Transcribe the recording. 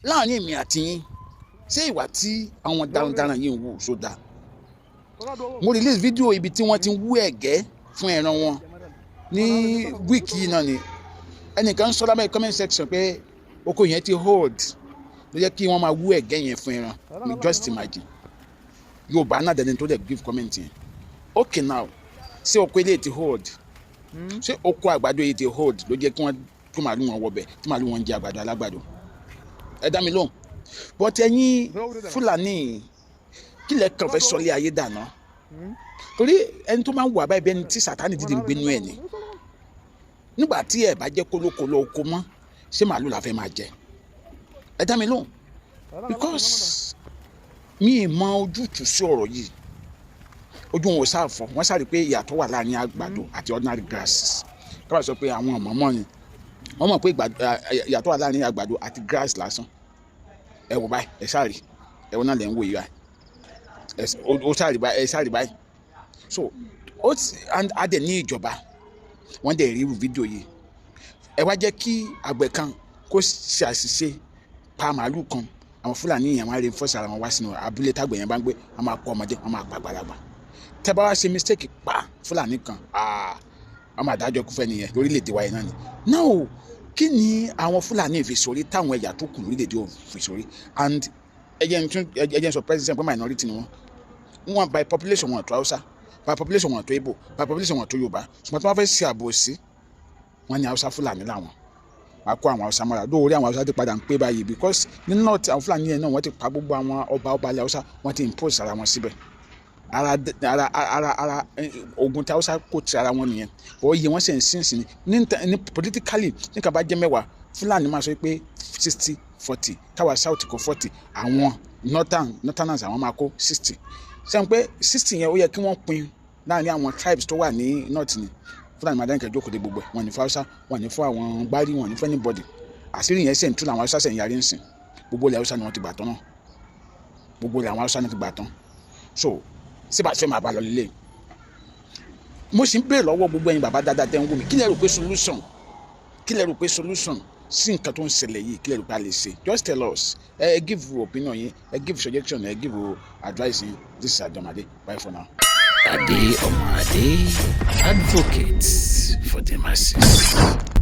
Láàrin èmi àti yín, ṣé ìwà tí àwọn darandaran yìí ń wù sódà? Mo release video ibi tí wọ́n ti ń wú ẹ̀gẹ́ fún ẹran wọn ní week yìí náà ni. Ẹnìkan sọ lábẹ́ comment section pé oko yẹn ti hold ló jẹ́ kí wọ́n máa wú ẹ̀gẹ́ yẹn fún ẹran. Just imagine, Yorùbá náà dẹni tó dẹ̀ give comment yẹn. Okay, now, ṣé oko eléyìí ti hold? Ṣé oko àgbàdo yìí ti hold ló jẹ́ kí wọ́n kí màálù wọn wọbẹ̀, tí màálù wọn ń jẹ àgbàdo alágbàdo? Ẹ dá mi lóhùn. But ẹ̀yin Fúlàní, kí lẹ kàn fẹ́ sọlé ayé dànù? Torí ẹni tó máa ń wà báyìí, bí ẹni tí Sàtánì dídì ń gbénú ẹ̀ ni. Nígbà tí ẹ bá jẹ́ kólókòló oko mọ́, ṣé màálù la fẹ́ máa jẹ? Ẹ dá mi lóhùn, because mi ì mọ ojútùú sí ọ̀rọ̀ yìí. Ojú wọn ò sáàfọ̀, wọ́n sáré pé ìyàtọ̀ wà láàrin àgbàdo àti ordinary grasses. Kábàá sọ pé àwọn ọmọ ni wọ́n mọ̀ pé ìyàtọ̀ wà láàrin àgbàdo àti grass lásán. Ẹ wò báyìí, ẹ sáré, ẹ wò náà lẹ́ ń wò yìí báyìí. Ó sáré báyìí, ẹ sáré báyìí. So ó and a dẹ̀ ní ìjọba, wọ́n dẹ̀ rí irú fídíò yìí. Ẹ wá jẹ́ kí àgbẹ̀ kan kó ṣe àṣìṣe pa màálù kan, àwọn Fúlàní yẹn, wọ́n á reinforce ara wọn wá sínú abúlé tágbẹ̀ yẹn bá ń gbé, wọ́n máa kó ọmọdé, wọ́n máa pa àgbàlagbà. Tẹ́ bá wá ṣe mistake pa Fúlàní kan, wọ́n máa dájọ́ kúfẹ́ nìyẹn lórílẹ̀‐èdè wa yẹn náà ni. Now, kí ni àwọn Fúlàní fi sórí táwọn ẹ̀yà tó kù lórílẹ̀‐èdè ò fi sórí? And ẹ jẹ́ n sọ president pé minority ni wọ́n. Wọ́n by population, wọn tó Hausa by population, wọn tó Igbo by population, wọn tó Yorùbá. Ṣùgbọ́n tí wọ́n fẹ́ ṣe àbòsí, wọ́n ní Hausa Fúlàní làwọn wàá kó àwọn Hausa mọ́ra lórí. Àwọn Hausa ti padà ń pé báyìí, because ní north, àwọn Fúlàní yẹn náà, wọ́n ti pa gbogbo àwọn ọba ọba ilẹ̀ Hausa, wọ́n ti impose ara wọn síbẹ̀. Ara ogun tí Hausa kò ti ara wọn nìyẹn. Oyè wọn sì ń sìn sí ní politically. Ní kaba jẹ́ 10, Fúlàní máa sọ pé 60-40, káwa south kó 40, àwọn northerners, àwọn máa kó 60. Sẹ́yìn pé 60 yẹn, ó yẹ kí wọ́n pín láàrin àwọn tribes tó wà ní north ni. Fúlàní máa dáńkẹ́ jókòó de gbogbo ẹ̀. Wọ́n ní fún Hausa, wọ́n ní fún àwọn gbárí, wọ́n ní fún anybody. Àṣírí yẹn sì ń tú làwọn Hausa sì ń yarí ń sìn. Gbogbo ilẹ̀ Hausa ni wọ́n ti gbà tán náà, gbogbo ilẹ̀ àwọn Hausa ni ti gbà tán. So síbà fẹ́ máa bá lọ lílé, mo sì ń béèrè lọ́wọ́ gbogbo ẹ̀yin bàbá dáadáa tẹ́ ń wò mí, kí lẹ rò pé solution, kí lẹ rò pé solution sí nǹkan tó ń ṣẹlẹ̀ yìí? Kí lẹ rò pé a lè ṣe? Just tell us. Ẹ give opinion yín, ẹ give suggestion, ẹ give advice yín. This is Adomade. Bye for now. Ade Omade, advocate for the masses.